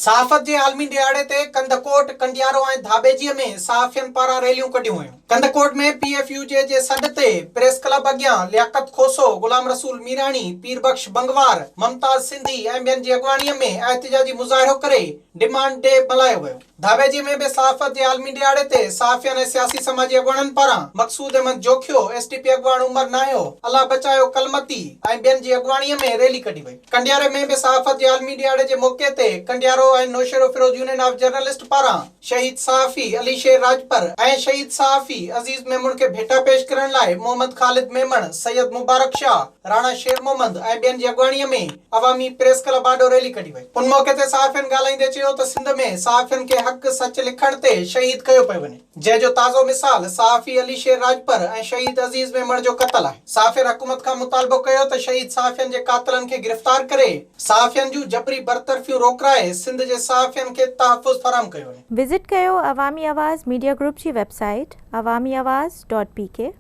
صحافت جي عالمي ڏهاڙي تي ڪنڌڪوٽ، ڪنڊيارو ۽ ڌاٻيجي ۾ صحافين پاران ريليون ڪڍيون ويون. Kandhkot ۾ P F U J جي سڏ تي پريس ڪلب اڳيان لياقت کوسو، غلام رسول ميراڻي، پير بخش بنگوار، ممتاز سنڌي ۽ ٻين جي اڳواڻي ۾ احتجاجي مظاهرو ڪري ڊمانڊ ڊي ملهايو ويو. ڌاٻيجي ۾ به صحافت جي عالمي ڏهاڙي تي صحافين ۽ سياسي سماجي اڳواڻن پاران Maqsood Ahmed Jokhio, S T P اڳواڻ عمر ناهيو، الله بچايو ڪلمتي ۽ ٻين جي اڳواڻي ۾ ريلي ڪڍي وئي. ڪنڊياري ۾ به صحافت جي عالمي ڏهاڙي جي موقعي تي Kandiaro ۽ Naushahro Feroze union of journalist پاران شهيد صحافي علي شير راڄپر ۽ شهيد صحافي عزيز ميمڻ کي ڀيٽا پيش ڪرڻ لاء محمد خالد ميمڻ، سيد مبارڪ شاهه، راڻا شير محمد ۽ ٻين جي اڳواڻي ۾ عوامي پريس ڪلب آڏو ريلي ڪڍي وئي. ان موقعي تي صحافين ڳالهائيندي چيو ته سنڌ ۾ صحافين کي حق سچ لکڻ تي شهيد ڪيو پيو وڃي، جنهن جو تازو مثال صحافي علي شير راڄپر ۽ شهيد عزيز ميمڻ جو قتل آهي. صحافين حڪومت کان مطالبو ڪيو ته شهيد صحافين جي قاتلن کي گرفتار ڪري صحافين جون جبري برطرفيون روڪرائي سنڌ جي صحافين کي تحفظ فراهم ڪيو وڃي. وزٽ ڪيو عوامي آواز ميڊيا گروپ جي website Awami Awaz dot P K.